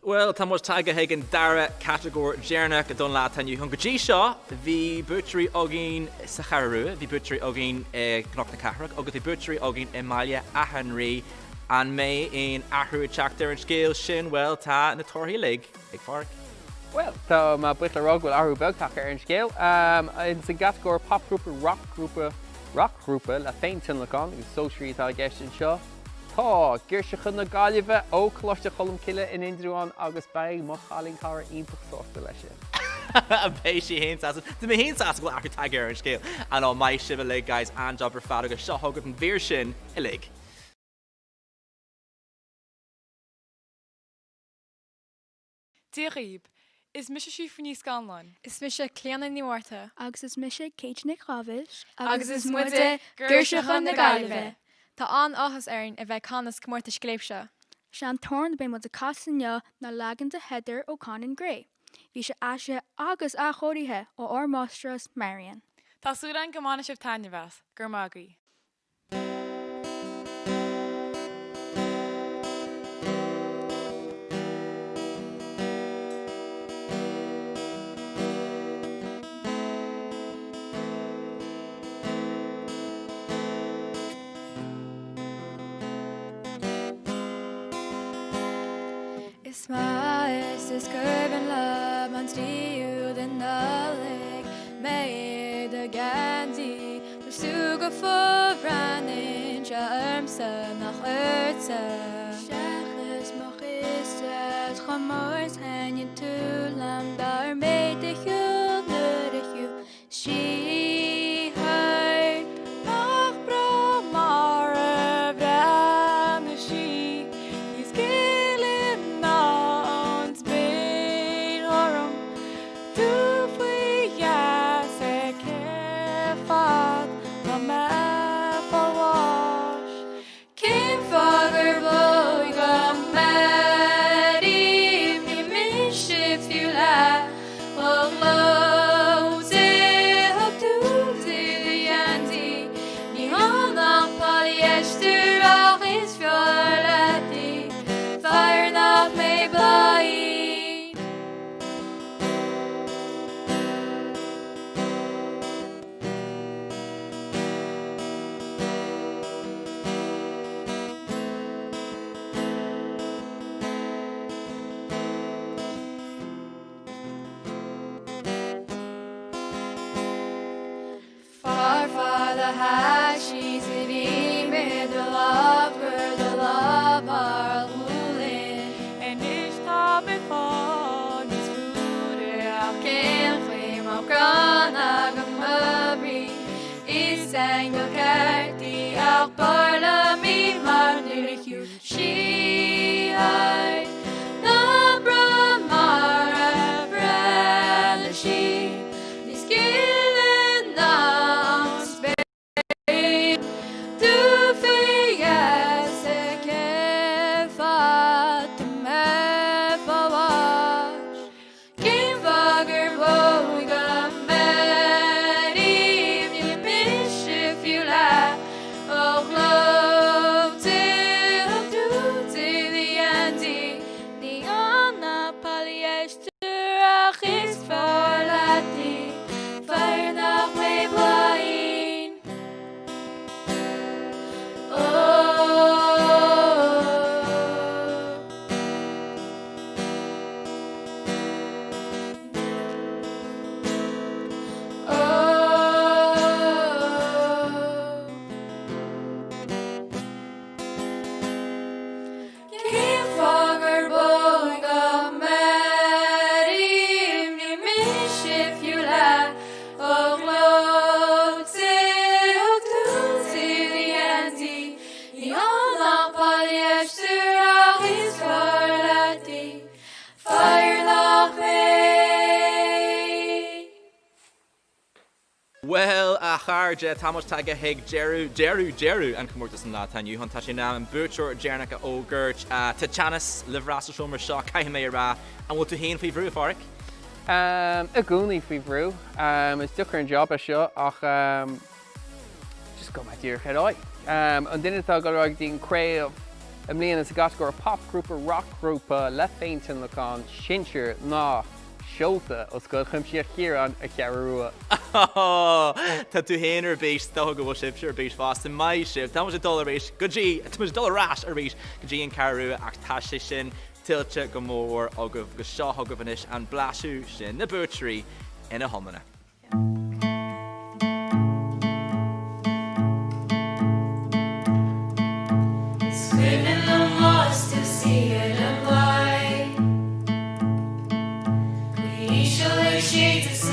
Bhuel, tá muid tagtha chuig an dara catagóir deireanach don lá atá inniu ann. Go dtí seo, bhí buaiteoirí againn sa Cheathrú Rua, bhí buaiteoirí againn i gCnoc na Cathrach agus bhí buaiteoirí againn i mBaile Átha an Rí. An mbeidh aon athrú ag teacht ar an scéal sin? Bhuel, tá na torthaí uilig ag Páraic. Bhuel, tá mé buíoch le rá go bhfuil athrú beag tagtha ar an scéal. Ins an gcatagóir Popghrúpa Rocghrúpa Rocghrúpa le féintionlacan agus sóisearaí atá i gceist anseo, tá Girseacha na Gaillimhe ó Coláiste Cholmcille in Indreabhán agus beidh mo chailín cara iontach sásta leis sin. Beidh sí féin sásta. Tá mé féin sásta go bhfuil athrú tagtha ar an scéal. I know, maith sibh uilig guys, an-job ar fad agus seo chugaibh an mhír sin uilig. Dia dhaoib! Is mise Síofra Ní Scanláin. Is mise Clíona Ní Mhárta. Agus is mise Kate Nic Dháibhid. Agus is muide Girseacha na Gaillimhe! Tá an-áthas orainn a bheith ag canadh sa comórtas Scléip seo. Sé an t-amhrán a beidh muid ag casadh inniu ná leagan de Heather ó Conan Gray. Bhí sé aistrithe agus athchóirithe ó ár máistreás Marion. Tá súil againn go mbainfidh sibh taitneamh as. Go raibh maith agaibh. Is maith is cuimhin liom an 3ú de Nollaig mé i do gheansaí Tú go fóill breathnaíonn sé ormsa nach ortsa. Seachas mo chiosa is chomh mór is thaitnigh tú liom dár mé do shiúl nuair a shiúil sí thart. Nach breá mar a bhreathnaigh sí níos gile ná an spéir ghorm. Tú faoi gheasa aici fad dá mbeifeá bháis. Cén fáth gur dóigh go mbeirím ní mise fiú leath mo ghleo Thug tú di do gheansaí ní hann ach polyester ach is fearr leat í B'fhearr nach mbeidh bláithín. Fear fada haisís a bhí mé do lámh gur do lámh ar ghualainn. Anois tá mé fáil níos fuaire ach cén chaoi mo ghráin agam mo bhrí. Is aingeal ceart í ach b'fhearr liom í mar nuair a shiúil sí thart. Nach breá mar a bhreathnaigh sí níos gile ná an spéir. Tú faoi gheasa aici fad dá mbeifeá bháis. Cén fáth gur dhóigh go mbeirím ní mise fiú leath mo ghleo Thug tú di do gheansaí ní ann ach polyester ach is fearr leat í b'fhearr nach mbeidh bláithín. Cén fáth gur dóigh go mbeirím ní mise fiú leath mo ghleo Thug tú di do gheansaí ní ann ach polyester ach is fearr leat í b'fhearr nach mbeidh. Bhuel, a chairde, tá muid tagtha chuig deireadh, deireadh, deireadh an chomórtais an lá atá inniu ann. Tá sé in am an buaiteoir deireanach a fhógairt. Tá teannas le brath sa seomra seo, caithfidh mé a rá. An bhfuil tú féin faoi bhrú, a Pháraic? I gcónaí faoi bhrú. Is deacair an job é seo ach just gabhfaidh mé díreach ar aghaidh. An duine atá ag dul ar aghaidh go dtí an craobh i mbliana sa gcatagóir Popghrúpa Rockghrúpa le féintionlacan sinsir ná. seolta ó Scoil Chuimsitheach Chiaráin, An Cheathrú Rua. Tá tú féin ar bís, is dócha go bhfuil sibhse ar bís fosta. Maith sibh. Tá muid ag dul arís go dtí, tá muid ag dul ar ais arís go dtí an Cheathrú Rua ach tá sé sin tuillte go mór agaibh agus seo chugaibh anois an blaiseadh sin, na buaiteoirí ina hiomláine. Is cuimhin liom lá is tú suí ar an gclaí. Gaoth íseal ag séideadh.